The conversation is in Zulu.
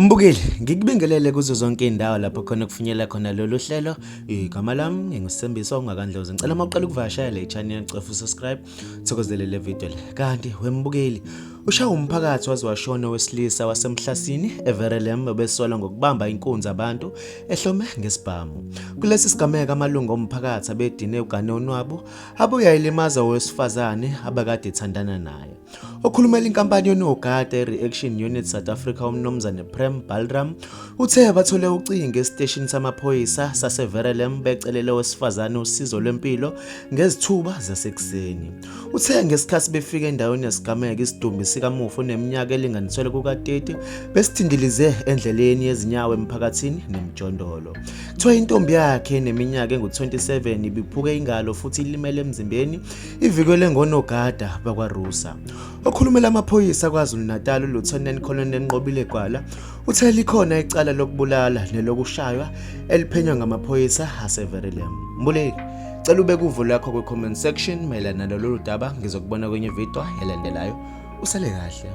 Mbukeli, ngikubingelele kuzo zonke indawo lapho khona kufinyela khona lolu hlelo. Igama lami nginguSithembiso ongakandlozi. Ngicela uma uqala ukuvakashela le channel cofa usubscribe, thokozele le video le. Kanti wembukeli, ushawa umphakathi waze washona owesilisa waseMhlasini eVerelem obesolwa ngokubamba inkunzi abantu ehlome ngesibhamu. Kulesi sigameko amalungu omphakathi abedine ugane unwabu abuye ayilimaza owesifazane abakade ethandana naye. Okhulumela inkampani yonogada i-Reaction Unit South Africa uMnumzane Prem Balram uthe bathole ucingo esiteshini samaphoyisa saseVerelem becelele owesifazane usizo lwempilo ngezithuba zasekuseni. Uthe ngesikhathi befika endaweni yesigameko isidumbu sikamufi oneminyaka elinganiselwa kuka-30 besithindilize endleleni yezinyawo emphakathini nemijondolo. Kuthiwa intombi yakhe eneminyaka engu-27 ibiphuke ingalo futhi ilimele emzimbeni ivikelwe ngonogada bakwaRusa. Okhulumela amaphoyisa KwaZulu-Natal uLieutenant Colonel Nqobile Gwala uthe likhona icala lokubulala nelokushaywa eliphenywa ngamaphoyisa aseVerulam. Mbuleli, cela ubeke uvo lwakho kwi-comment section mayelana nalolu daba. Ngizokubona kwenye video elandelayo. Usale kahle.